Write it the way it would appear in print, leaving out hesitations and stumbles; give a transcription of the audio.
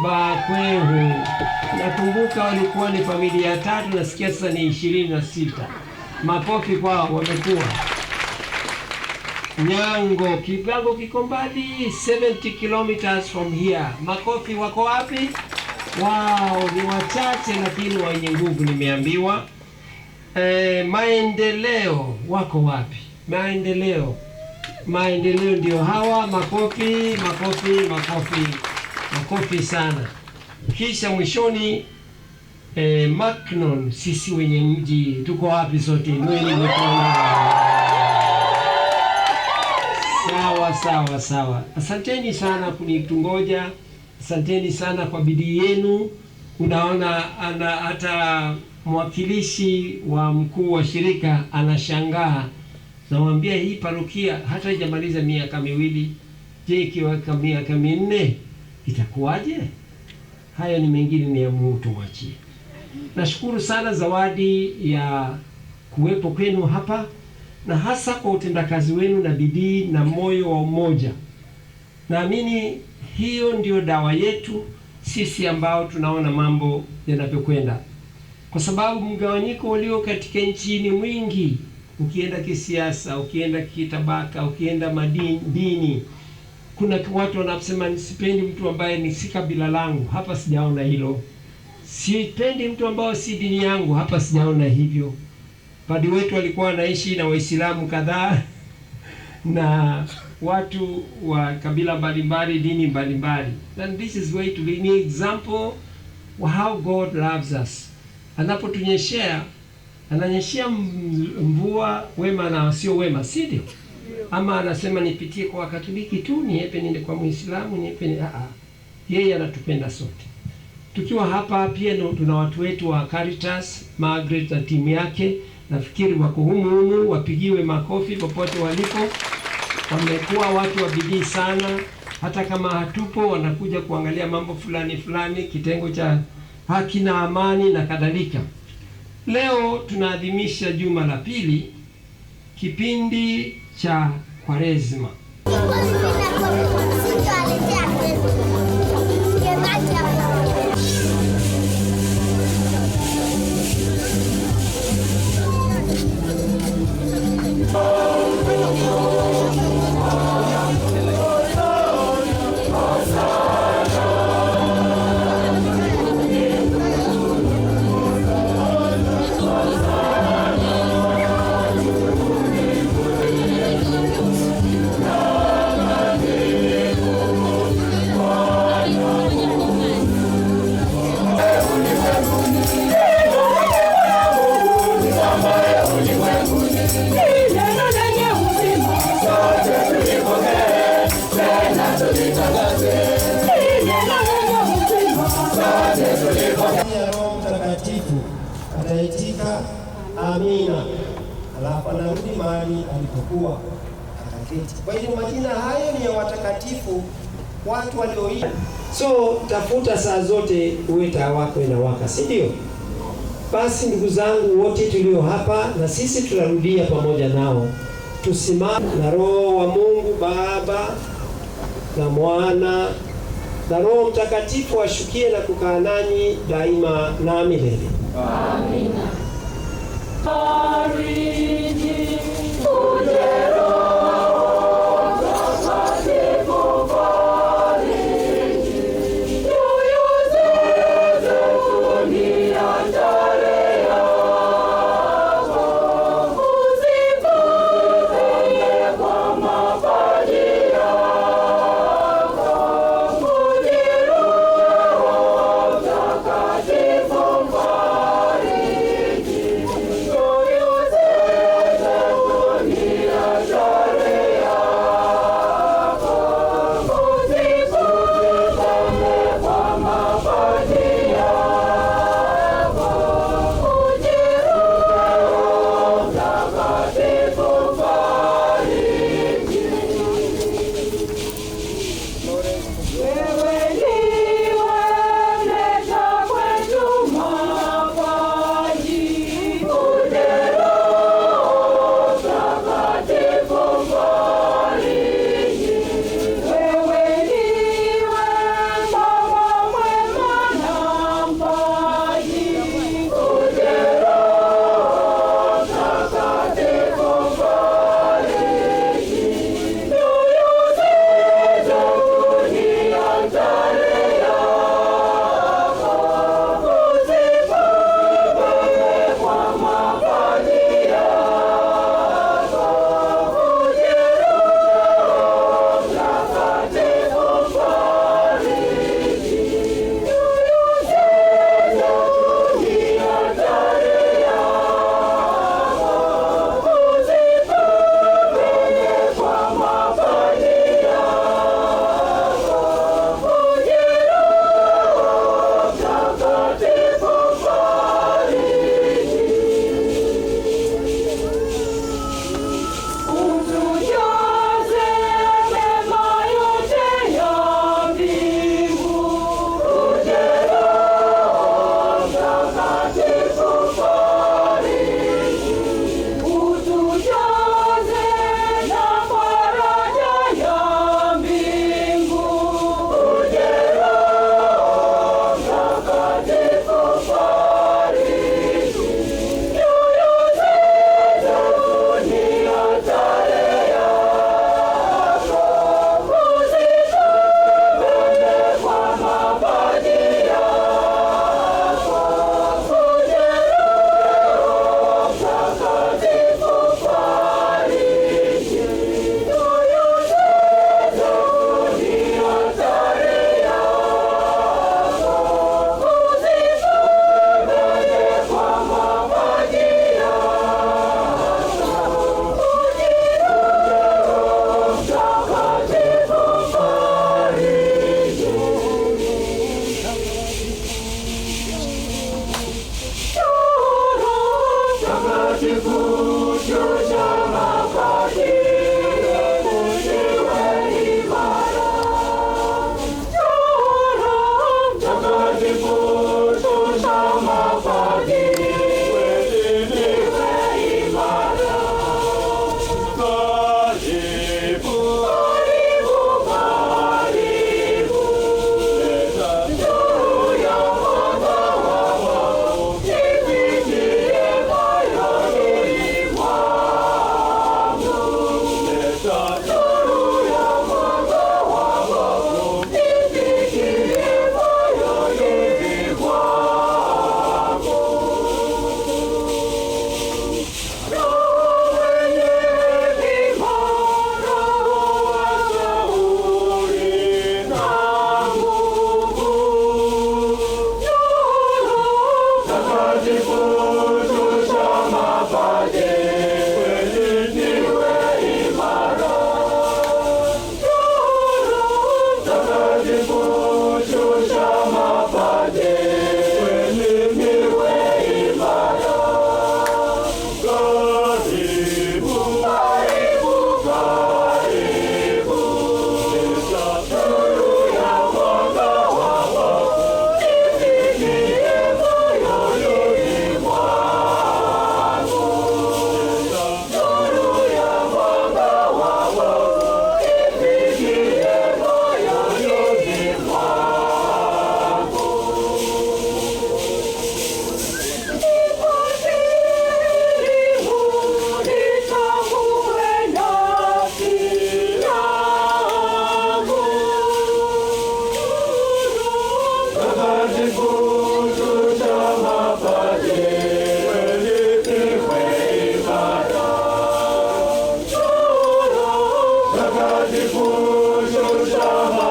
Bakwehu. Nakumbuka walikuwa ni familia tatu, nasikia sasa ni 26. Makofi kwao, wamekuwa. Nyango, Kigango kiko mbali 70 kilometers from here. Makofi wako wapi? Wow, ni wachache lakini wenye nguvu nimeambiwa. Maendeleo wako wapi? Maendeleo, maendeleo ndio hawa. Makofi, makofi, makofi, makofi sana. Kisha mwishoni Macnon, sisi wenye mji tuko wapi sote? Inueni mikono. Sawa sawa sawa, asanteni sana kunitungoja, asanteni sana kwa bidii yenu. Unaona, ana hata mwakilishi wa mkuu wa shirika anashangaa, namwambia hii parokia hata haijamaliza miaka 2, je, ikiweka miaka 4 itakuwaje? Hayo ni mengine ni ya Mungu, tumwachie. Nashukuru sana zawadi ya kuwepo kwenu hapa na hasa kwa utendakazi wenu na bidii na moyo wa umoja. Naamini hiyo ndio dawa yetu sisi ambao tunaona mambo yanavyokwenda, kwa sababu mgawanyiko ulio katika nchi ni mwingi. Ukienda kisiasa, ukienda kitabaka, ukienda madini, dini, kuna watu wanasema sipendi mtu ambaye ni si kabila langu, hapa sijaona hilo. Sipendi mtu ambao si dini yangu, hapa sijaona hivyo. Padi wetu alikuwa anaishi na Waislamu kadhaa na watu wa kabila mbalimbali, dini mbalimbali. And this is way to be an example of how God loves us. Anapotunyeshea, ananyeshea mvua wema na wasio wema, si ndio? Ama anasema nipitie kwa Katoliki tu, niepe niende kwa Muislamu, niepe ni Yeye anatupenda sote. Tukiwa hapa pia tuna watu wetu wa Caritas, Margaret na timu yake. Nafikiri wako humu humu, wapigiwe makofi popote walipo. Wamekuwa watu wa bidii sana, hata kama hatupo wanakuja kuangalia mambo fulani fulani, kitengo cha haki na amani na kadhalika. Leo tunaadhimisha juma la pili, kipindi cha Kwaresma. Roho Mtakatifu ataitika amina, alafu anarudi mahali alipokuwa akaketi. Kwa hiyo majina hayo ni ya watakatifu, watu walioishi. So tafuta saa zote uwe taa wako inawaka, si ndio? Basi ndugu zangu wote tulio hapa na sisi tunarudia pamoja nao, tusimame na Roho wa Mungu Baba na Mwana na Roho Mtakatifu ashukie na kukaa nanyi daima na milele. Amina. Mtakatifu, shusha.